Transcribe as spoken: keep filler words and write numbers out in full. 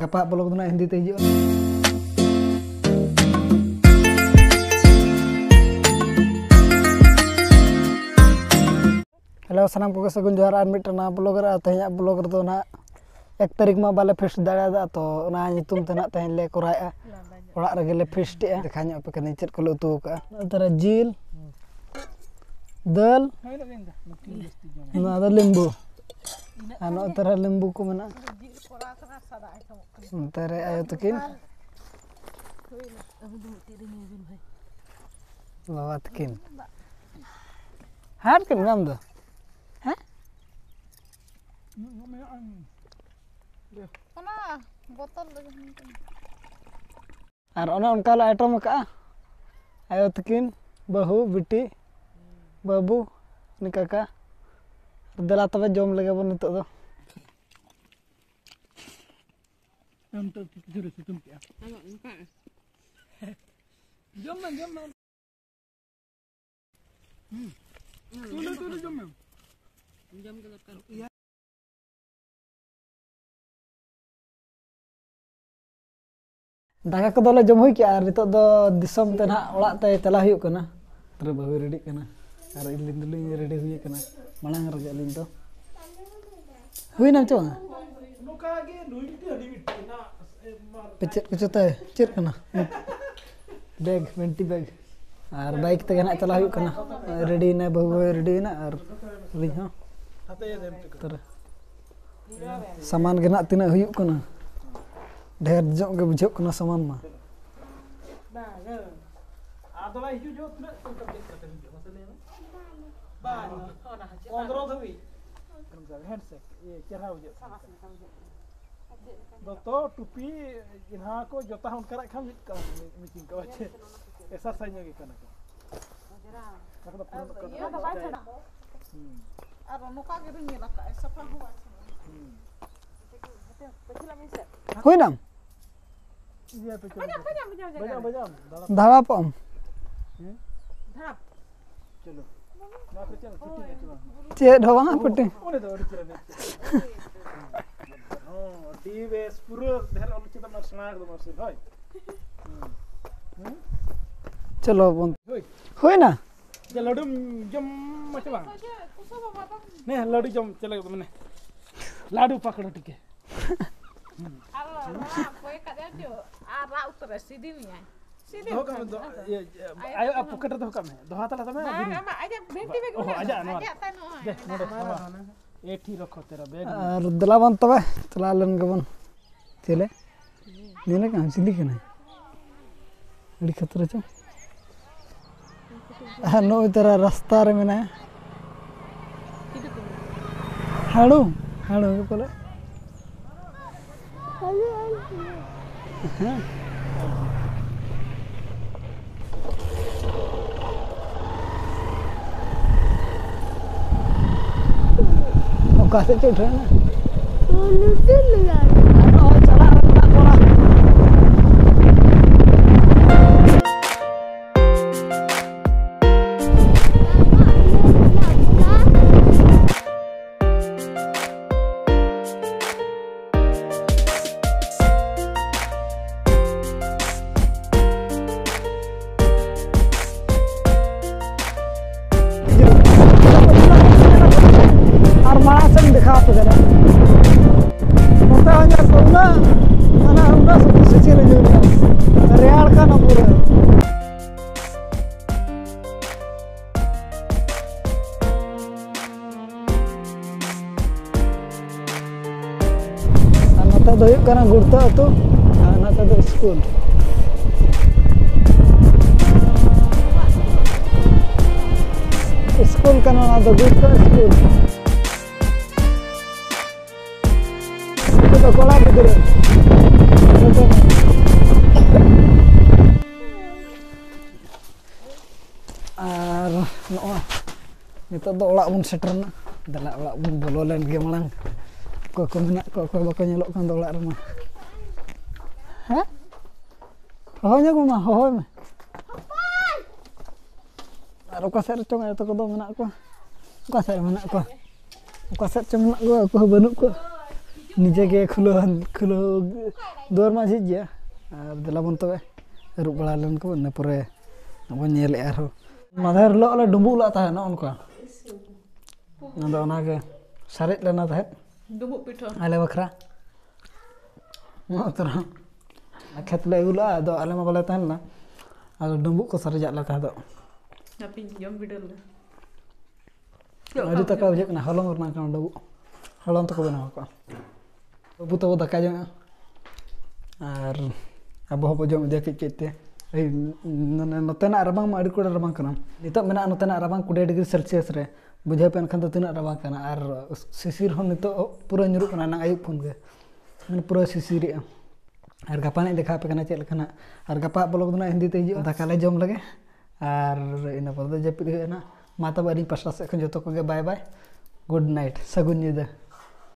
ᱜᱟᱯᱟ ᱵᱞᱚᱜ ᱫᱚ ᱱᱟᱜ ᱦᱤᱱᱫᱤ ᱛᱮ ᱦᱤᱡᱩᱜᱼᱟ᱾ ᱦᱮᱞᱳ, ᱥᱟᱱᱟᱢ ᱠᱚᱜᱮ ᱥᱟᱹᱜᱩᱱ ᱡᱚᱦᱟᱨ᱾ ᱟᱨ ᱢᱤᱫᱴᱟᱝ ᱱᱟᱣᱟ ᱵᱞᱚᱜ ᱨᱮ, ᱟᱨ ᱛᱮᱦᱮᱧᱟᱜ ᱵᱞᱚᱜ ᱨᱮᱫᱚ ᱱᱟᱜ ᱮᱠ ᱛᱟᱹᱨᱤᱠᱷ ᱢᱟ ᱵᱟᱞᱮ ᱯᱷᱤᱥᱴ ᱫᱟᱲᱮᱭᱟᱫᱟ, ᱛᱚ ᱚᱱᱟ ᱧᱩᱛᱩᱢ ᱛᱮ ᱱᱟᱜ ᱛᱮᱦᱮᱧ ᱞᱮ ᱠᱚᱨᱟᱣᱮᱫᱼᱟ᱾ ᱚᱲᱟᱜ ᱨᱮᱜᱮ ᱞᱮ ᱯᱷᱤᱥᱴᱮᱜᱼᱟ᱾ ᱫᱮᱠᱷᱟᱣ ᱧᱚᱜ ᱟᱯᱮ ᱠᱟᱹᱱᱟᱹᱧ ᱪᱮᱫ ᱠᱚᱞᱮ ᱩᱛᱩ ᱟᱠᱟᱫᱼᱟ᱾ ᱱᱚᱛᱮ ᱨᱮ ᱡᱤᱞ, ᱫᱟᱹᱞ, ᱱᱚᱣᱟ ᱫᱚ ᱞᱤᱢᱵᱩ, ᱟᱨ ᱱᱚᱛᱮ ᱨᱮ ᱞᱤᱢᱵᱩ ᱠᱚ ᱢᱮᱱᱟᱜᱼᱟ᱾ ᱱᱚᱛᱮ ᱨᱮ ᱟᱭᱳ ᱛᱟᱹᱠᱤᱱ, ᱵᱟᱵᱟ ᱛᱟᱹᱠᱤᱱ᱾ ᱦᱟᱴ ᱠᱤᱱ ᱧᱟᱢ ᱫᱚ, ᱦᱮᱸ? ᱚᱱᱟ ᱵᱚᱛᱚᱞ ᱨᱮᱜᱮ ᱢᱮᱱᱟᱜᱼᱟ᱾ ᱟᱨ ᱚᱱᱮ ᱚᱱᱠᱟ ᱞᱮ ᱟᱭᱴᱮᱢ ᱟᱠᱟᱫᱼᱟ, ᱟᱭᱳ ᱛᱟᱹᱠᱤᱱ, ᱵᱟᱹᱦᱩ, ᱵᱤᱴᱤ, ᱵᱟᱹᱵᱩ, ᱩᱱᱤ ᱠᱟᱠᱟ᱾ ᱫᱮᱞᱟ ᱛᱚᱵᱮ ᱡᱚᱢ ᱞᱮᱜᱮ ᱵᱚᱱ ᱱᱤᱛᱚᱜ ᱫᱚ᱾ ᱟᱢ ᱛᱚ ᱡᱳᱨᱮ ᱥᱤᱛᱩᱝ ᱠᱮᱜᱼᱟ᱾ ᱟᱫᱚ ᱚᱱᱠᱟ᱾ ᱡᱚᱢ ᱢᱮ, ᱡᱚᱢ ᱢᱮ᱾ ᱦᱩᱸ᱾ ᱛᱩᱞᱩ, ᱛᱩᱞᱩ ᱡᱚᱢ ᱢᱮ᱾ ᱡᱚᱢ ᱜᱮ ᱫᱚᱨᱠᱟᱨᱚᱜ ᱠᱟᱱᱟ᱾ ᱫᱟᱠᱟ ᱠᱚᱫᱚ ᱞᱮ ᱡᱚᱢ ᱦᱩᱭ ᱠᱮᱜᱼᱟ ᱟᱨ ᱱᱤᱛᱚᱜ ᱫᱚ ᱫᱤᱥᱚᱢ ᱛᱮ ᱱᱟᱦᱟᱜ ᱚᱲᱟᱜ ᱛᱮ ᱪᱟᱞᱟᱣ ᱦᱩᱭᱩᱜ ᱠᱟᱱᱟ᱾ ᱛᱟᱨᱯᱚᱨᱮ ᱵᱟᱹᱦᱩᱭ ᱨᱮᱰᱤᱜ ᱠᱟᱱᱟ ᱟᱨ ᱟᱹᱞᱤᱧ ᱫᱚᱞᱤᱧ ᱨᱮᱰᱤ ᱦᱩᱭ ᱟᱠᱟᱱᱟ ᱢᱟᱲᱟᱝ ᱨᱮᱜᱮ ᱟᱹᱞᱤᱧ ᱫᱚ᱾ ᱦᱩᱭᱱᱟᱢ ᱪᱮ ᱵᱟᱝᱟ? ᱯᱮ ᱪᱮᱫ ᱠᱚᱪᱚ ᱛᱟᱭ ᱪᱮᱫ ᱠᱟᱱᱟ? ᱵᱮᱜᱽ, ᱢᱮᱱᱴᱤ ᱵᱮᱜᱽ᱾ ᱟᱨ ᱵᱟᱭᱤᱠ ᱛᱮᱜᱮ ᱱᱟᱦᱟᱜ ᱪᱟᱞᱟᱣ ᱦᱩᱭᱩᱜ ᱠᱟᱱᱟ᱾ ᱨᱮᱰᱤᱭᱮᱱᱟᱭ, ᱵᱟᱹᱦᱩ ᱦᱚᱸᱭ ᱨᱮᱰᱤᱭᱮᱱᱟ ᱟᱨ ᱟᱹᱞᱤᱧ ᱦᱚᱸ᱾ ᱛᱚᱨᱮ ᱥᱟᱢᱟᱱ ᱜᱮ ᱱᱟᱦᱟᱜ ᱛᱤᱱᱟᱹᱜ ᱦᱩᱭᱩᱜ ᱠᱟᱱᱟ, ᱰᱷᱮᱨ ᱧᱚᱜ ᱜᱮ ᱵᱩᱡᱷᱟᱹᱜ ᱠᱟᱱᱟ ᱥᱟᱢᱟᱱ ᱢᱟ᱾ ᱟᱫᱚ ᱵᱟᱭ ᱦᱤᱡᱩᱜ ᱡᱚᱦᱚᱜ ᱛᱤᱱᱟᱹᱜ ᱠᱚᱢ ᱠᱟᱛᱮ ᱦᱤᱡᱩᱜᱼᱟ, ᱢᱟᱥᱮ ᱞᱟᱹᱭ ᱢᱮ? ᱵᱟᱝ, ᱚᱱᱟ ᱦᱚᱸ ᱪᱮᱫ ᱯᱚᱱᱫᱽᱨᱚ ᱫᱷᱟᱹᱵᱤᱡ᱾ ᱦᱮᱸᱰᱥᱮᱠ, ᱤᱭᱟᱹ, ᱪᱮᱦᱨᱟ ᱵᱩᱡᱷᱟᱹᱜ ᱠᱟᱱᱟ᱾ ᱥᱟᱵᱟᱥ ᱞᱮᱠᱟ ᱵᱩᱡᱷᱟᱹᱜ ᱠᱟᱱᱟ᱾ ᱟᱨ ᱪᱮᱫ ᱞᱮᱠᱟ ᱫᱚᱛᱚ, ᱴᱩᱯᱤ, ᱜᱮᱸᱫᱷᱟ ᱠᱚ, ᱡᱚᱛᱟ ᱦᱚᱸ ᱚᱱᱠᱟᱱᱟᱜ ᱠᱷᱟᱱ ᱢᱤᱫ ᱠᱟᱜ ᱢᱮ, ᱢᱮᱪᱤᱝ ᱠᱚ, ᱧᱮᱞ ᱪᱮ? ᱠᱟᱛᱮ ᱚᱱᱟ ᱠᱚ ᱪᱮᱫ? ᱮᱠᱥᱟᱨᱥᱟᱭᱤᱡᱽ ᱧᱚᱜ ᱜᱮ ᱠᱟᱱᱟ ᱠᱚ᱾ ᱚᱡᱽᱨᱟ᱾ ᱚᱱᱟ ᱠᱚᱫᱚ ᱯᱩᱨᱟᱹ ᱟᱨ ᱠᱟᱴᱟ ᱤᱭᱟᱹ ᱫᱚ ᱵᱟᱭ ᱥᱴᱟᱭᱤᱞ᱾ ᱪᱷᱟᱰᱟᱜᱼᱟ᱾ ᱦᱩᱸ᱾ ᱟᱨ ᱱᱚᱝᱠᱟ ᱜᱮᱵᱤᱱ ᱧᱮᱞ ᱟᱠᱟᱫᱼᱟ, ᱥᱟᱯᱷᱟ ᱦᱚᱸ ᱵᱟᱭ ᱪᱷᱟᱰᱟᱜᱼᱟ᱾ ᱦᱩᱸ᱾ ᱦᱟᱹᱴᱤᱧ ᱯᱟᱹᱪᱷᱞᱟᱹ ᱢᱮ ᱥᱮ᱾ ᱦᱩᱭᱱᱟᱢ? ᱤᱭᱟᱹ ᱯᱮ ᱪᱚ᱾ ᱵᱟᱡᱟᱣ, ᱵᱟᱡᱟᱣ, ᱵᱟᱡᱟᱣ ᱡᱟᱭᱜᱟ ᱵᱟᱡᱟᱣ, ᱨᱮ᱾ ᱵᱟᱡᱟᱣ, ᱫᱟᱬᱟ᱾ ᱫᱷᱟᱲᱟᱯᱚᱜ ᱟᱢ᱾ ᱦᱮᱸ? ᱫᱷᱟᱯ᱾ ᱪᱚᱞᱚ᱾ ᱱᱚᱣᱟ ᱠᱚ ᱪᱮᱫ ᱮᱢ ᱯᱷᱤᱴᱤᱝ ᱮᱫ ᱪᱚ ᱵᱟᱝ? ᱪᱮᱫ ᱦᱚᱸ ᱵᱟᱝᱟ, ᱯᱷᱤᱴᱤᱝ᱾ ᱚᱸᱰᱮ ᱫᱚ ᱟᱹᱰᱤ ᱪᱮᱦᱨᱟ ᱧᱮᱞᱚᱜ ᱠᱟᱱᱟ᱾ ᱦᱚᱸ, ᱦᱳᱭ᱾ ᱪᱚᱞᱚ ᱵᱚᱱ᱾ ᱦᱳᱭ᱾ ᱦᱩᱭᱱᱟ? ᱡᱮ ᱞᱟᱹᱰᱩᱢ ᱡᱚᱢ ᱢᱟᱪᱮ ᱵᱟᱝ? ᱱᱮ, ᱞᱟᱹᱰᱩ ᱡᱚᱢ ᱪᱮᱫ ᱞᱟᱹᱜᱤᱫ ᱢᱟᱱᱮ? ᱞᱟᱹᱰᱩ ᱯᱟᱠᱚᱲᱟ ᱴᱤᱠᱮ᱾ ᱟᱨ ᱱᱚᱣᱟ ᱠᱚᱭᱮ ᱠᱟᱫᱮᱭᱟ ᱪᱚ, ᱟᱨ ᱨᱟᱜ ᱩᱛᱟᱹᱨᱟᱭ, ᱥᱤᱫᱤ ᱢᱮᱭᱟᱭ᱾ ᱥᱤᱫᱤ ᱫᱚᱦᱚ ᱠᱟᱜ ᱢᱮ, ᱩᱛᱟᱹᱨ ᱫᱚ, ᱢᱮᱭᱟᱭ᱾ ᱤᱭᱟᱹ, ᱟᱭᱳ ᱟᱭᱳ ᱟᱜ ᱯᱚᱠᱮᱴ ᱨᱮ ᱫᱚᱦᱚ ᱠᱟᱜ ᱢᱮ, ᱫᱚᱦᱚ ᱦᱟᱛᱟᱲ ᱛᱟᱢᱮ, ᱵᱟᱝ, ᱟᱹᱜᱩ ᱢᱮ᱾ ᱟᱢᱟᱜ ᱟᱡᱟᱜ ᱵᱷᱮᱱᱴᱤ ᱵᱮᱜᱽ ᱚᱦᱚ, ᱢᱮᱱᱟᱜᱼᱟ᱾ ᱟᱡᱟᱜ ᱱᱚᱣᱟ ᱨᱮ᱾ ᱟᱡᱟᱜ ᱛᱟᱭ ᱱᱚᱜᱼᱚᱭ ᱫᱮ, ᱢᱮᱱᱟᱜᱼᱟ᱾ ᱱᱚᱰᱮ, ᱱᱚᱣᱟ᱾ ᱮ ᱴᱷᱤᱠ ᱨᱚᱠᱷᱚ ᱛᱮᱨᱟ ᱵᱮᱜᱽ᱾ ᱟᱨ ᱫᱮᱞᱟ ᱵᱚᱱ ᱛᱚᱵᱮ, ᱪᱟᱞᱟᱣ ᱞᱮᱱ ᱜᱮᱵᱚᱱ᱾ ᱪᱮᱞᱮ? ᱧᱮᱞᱮ ᱠᱟᱱᱟᱢ, ᱪᱤᱞᱤ ᱠᱟᱱᱟᱭ? ᱟᱹᱰᱤ ᱠᱷᱟᱛᱨᱟ ᱪᱚ᱾ ᱟᱨ ᱱᱚᱜᱼᱚᱭ ᱛᱟᱨᱟ ᱨᱟᱥᱛᱟ ᱨᱮ ᱢᱮᱱᱟᱭᱟ᱾ ᱦᱟᱹᱲᱩ, ᱦᱟᱹᱲᱩ ᱜᱮ ᱯᱟᱞᱮ᱾ ᱦᱮᱸ᱾ ᱚᱠᱟ ᱥᱮᱫ ᱪᱚ ᱩᱴᱷᱟᱹᱣ ᱮᱱᱟ? ᱞᱩᱛᱩᱨ ᱞᱟᱜᱟᱣ᱾ ᱟᱨ ᱱᱚᱜᱼᱚᱭ ᱪᱟᱞᱟᱜ ᱨᱮ ᱢᱮᱱᱟᱜ ᱵᱚᱱᱟ᱾ ᱟᱨ ᱢᱟᱲᱟᱝ ᱥᱮᱫ ᱤᱧ ᱫᱮᱠᱷᱟᱣ ᱟᱯᱮ ᱠᱟᱱᱟ᱾ ᱱᱚᱛᱮ ᱦᱚᱸ ᱧᱮᱞ ᱯᱮ, ᱩᱱᱟᱹᱜ, ᱢᱟᱱᱮ, ᱩᱱᱟᱹᱜ ᱥᱚᱠᱛᱚ ᱥᱤᱥᱤᱨ ᱦᱤᱡᱩᱜ ᱠᱟᱱᱟ, ᱨᱮᱭᱟᱲ ᱠᱟᱱᱟ ᱯᱩᱨᱟᱹ᱾ ᱟᱨ ᱱᱚᱛᱮ ᱫᱚ ᱦᱩᱭᱩᱜ ᱠᱟᱱᱟ ᱜᱩᱲᱛᱟ ᱟᱹᱛᱩ, ᱟᱨ ᱱᱚᱛᱮ ᱫᱚ ᱥᱠᱩᱞ᱾ ᱥᱠᱩᱞ ᱠᱟᱱᱟ ᱱᱚᱣᱟ ᱫᱚ, ᱜᱩᱲᱛᱟ ᱥᱠᱩᱞ᱾ ᱩᱱᱠᱩ ᱫᱚ ᱠᱚᱲᱟ ᱜᱤᱫᱽᱨᱟᱹ᱾ ᱟᱨ ᱱᱚᱜᱼᱚᱭ ᱱᱤᱛᱚᱜ ᱫᱚ ᱚᱲᱟᱜ ᱵᱚᱱ ᱥᱮᱴᱮᱨ ᱮᱱᱟ᱾ ᱫᱮᱞᱟ, ᱚᱲᱟᱜ ᱵᱚᱱ ᱵᱚᱞᱚ ᱞᱮᱱ ᱜᱮ ᱢᱟᱲᱟᱝ᱾ ᱚᱠᱚᱭ ᱠᱚ ᱢᱮᱱᱟᱜ ᱠᱚᱣᱟ, ᱚᱠᱚᱭ ᱵᱟᱠᱚ ᱧᱮᱞᱚᱜ ᱠᱟᱱ ᱫᱚ ᱚᱲᱟᱜ ᱨᱮᱢᱟ᱾ ᱦᱮᱸ? ᱦᱚᱦᱚ ᱧᱚᱜᱽ ᱢᱮ ᱢᱟ, ᱦᱚᱦᱚᱭ ᱢᱮ᱾ ᱟᱨ ᱚᱠᱟ ᱥᱮᱫ ᱨᱮᱪᱚᱝ ᱟᱭᱳ ᱛᱟᱠᱚ ᱫᱚ ᱢᱮᱱᱟᱜ ᱠᱚᱣᱟ? ᱚᱠᱟ ᱥᱮᱫ ᱨᱮ ᱢᱮᱱᱟᱜ ᱠᱚᱣᱟ? ᱚᱠᱟ ᱥᱮᱫ ᱪᱚᱝ ᱢᱮᱱᱟᱜ ᱠᱚᱣᱟ, ᱩᱱᱠᱩ ᱦᱚᱸ ᱵᱟᱹᱱᱩᱜ ᱠᱚᱣᱟ᱾ ᱱᱤᱡᱮ ᱜᱮ ᱠᱷᱩᱞᱟᱹᱣ ᱠᱷᱩᱞᱟᱹᱣ ᱫᱩᱣᱟᱹᱨ ᱢᱟ ᱡᱷᱤᱡ ᱜᱮᱭᱟ᱾ ᱟᱨ ᱫᱮᱞᱟ ᱵᱚᱱ ᱛᱚᱵᱮ ᱟᱹᱨᱩᱵ ᱵᱟᱲᱟ ᱞᱮᱱ ᱠᱚ, ᱤᱱᱟᱹ ᱯᱚᱨᱮ ᱵᱚᱱ ᱧᱮᱞᱮᱜᱼᱟ ᱟᱨᱦᱚᱸ᱾ ᱢᱟᱫᱷᱮᱨ ᱦᱤᱞᱳᱜ ᱞᱮ ᱰᱩᱸᱵᱩᱜ ᱞᱟᱜ ᱛᱟᱦᱮᱸᱫ ᱱᱚᱜᱼᱚ ᱱᱚᱝᱠᱟ᱾ ᱟᱫᱚ ᱚᱱᱟᱜᱮ ᱥᱟᱨᱮᱡ ᱞᱮᱱᱟ ᱛᱟᱦᱮᱸᱫ ᱰᱩᱸᱵᱩᱜ ᱯᱤᱴᱷᱟᱹ᱾ ᱟᱞᱮ ᱵᱟᱠᱷᱨᱟ᱾ ᱱᱚᱣᱟ ᱛᱚᱨᱟ ᱠᱷᱮᱛ ᱞᱮ ᱟᱹᱜᱩ ᱞᱟᱜᱼᱟ, ᱟᱫᱚ ᱟᱞᱮ ᱢᱟ ᱵᱟᱞᱮ ᱛᱟᱦᱮᱸ ᱞᱮᱱᱟ᱾ ᱟᱫᱚ ᱰᱩᱸᱵᱩᱜ ᱠᱚ ᱥᱟᱨᱮᱡᱟᱜ ᱞᱮ ᱛᱟᱦᱮᱸ ᱫᱚ᱾ ᱦᱟᱯᱮᱧ ᱡᱚᱢ ᱵᱤᱰᱟᱹᱣ ᱞᱮ᱾ ᱟᱹᱰᱤ ᱛᱟᱠᱟ ᱵᱩᱡᱷᱟᱹᱜ ᱠᱟᱱᱟ, ᱦᱚᱞᱚᱝ ᱨᱮᱱᱟᱜ ᱠᱟᱱᱟ ᱰᱩᱸᱵᱩᱜ᱾ ᱦᱚᱞᱚᱝ ᱛᱮᱠᱚ ᱵᱮᱱᱟᱣ ᱠᱟᱜᱼᱟ᱾ ᱵᱟᱹᱵᱩ ᱛᱟᱠᱚ ᱫᱟᱠᱟ ᱡᱚᱢᱮᱜᱼᱟ᱾ ᱟᱨ ᱟᱵᱚ ᱦᱚᱸᱵᱚ ᱡᱚᱢ ᱤᱫᱤᱭᱟ ᱠᱟᱹᱡ ᱠᱟᱹᱡ ᱛᱮ᱾ ᱮᱭ, ᱢᱟᱱᱮ ᱱᱚᱛᱮᱱᱟᱜ ᱨᱟᱵᱟᱝ ᱢᱟ ᱟᱹᱰᱤ ᱠᱚᱲᱟ ᱨᱟᱵᱟᱝ ᱠᱟᱱᱟ᱾ ᱱᱤᱛᱚᱜ ᱢᱮᱱᱟᱜᱼᱟ ᱱᱚᱛᱮᱱᱟᱜ ᱨᱟᱵᱟᱝ ᱠᱩᱲᱤ ᱰᱤᱜᱽᱨᱤ ᱥᱮᱞᱥᱤᱭᱟᱥ ᱨᱮ᱾ ᱵᱩᱡᱷᱟᱹᱣ ᱯᱮ ᱮᱱᱠᱷᱟᱱ ᱫᱚ ᱛᱤᱱᱟᱹᱜ ᱨᱟᱵᱟᱝ ᱠᱟᱱᱟ᱾ ᱟᱨ ᱥᱤᱥᱤᱨ ᱦᱚᱸ ᱱᱤᱛᱚᱜ ᱯᱩᱨᱟᱹ ᱧᱩᱨᱩᱜ ᱠᱟᱱᱟ, ᱮᱱᱟᱝ ᱟᱹᱭᱩᱵ ᱠᱷᱚᱱ ᱜᱮ᱾ ᱢᱟᱱᱮ ᱯᱩᱨᱟᱹ ᱥᱤᱥᱤᱨᱮᱜᱼᱟ᱾ ᱟᱨ ᱜᱟᱯᱟ ᱦᱟᱸᱜ ᱫᱮᱠᱷᱟᱣ ᱟᱯᱮ ᱠᱟᱱᱟ ᱪᱮᱫ ᱞᱮᱠᱟ ᱱᱟᱜ᱾ ᱟᱨ ᱜᱟᱯᱟ ᱵᱞᱚᱜ ᱫᱚ ᱱᱟᱜ ᱦᱤᱱᱫᱤ ᱛᱮ ᱦᱤᱡᱩᱜᱼᱟ᱾ ᱫᱟᱠᱟ ᱞᱮ ᱡᱚᱢ ᱞᱮᱜᱮ᱾ ᱟᱨ ᱤᱱᱟᱹ ᱯᱚᱨᱮ ᱫᱚ ᱡᱟᱹᱯᱤᱫ ᱦᱩᱭᱩᱜᱼᱟ ᱱᱟᱜ᱾ ᱢᱟ ᱛᱚᱵᱮ ᱟᱹᱞᱤᱧ ᱯᱟᱥᱴᱟ ᱥᱮᱫ ᱠᱷᱚᱱ ᱡᱚᱛᱚ ᱠᱚᱜᱮ ᱵᱟᱭ ᱵᱟᱭ, ᱜᱩᱰ ᱱᱟᱭᱤᱴ, ᱥᱟᱹᱜᱩᱱ ᱧᱤᱫᱟᱹ᱾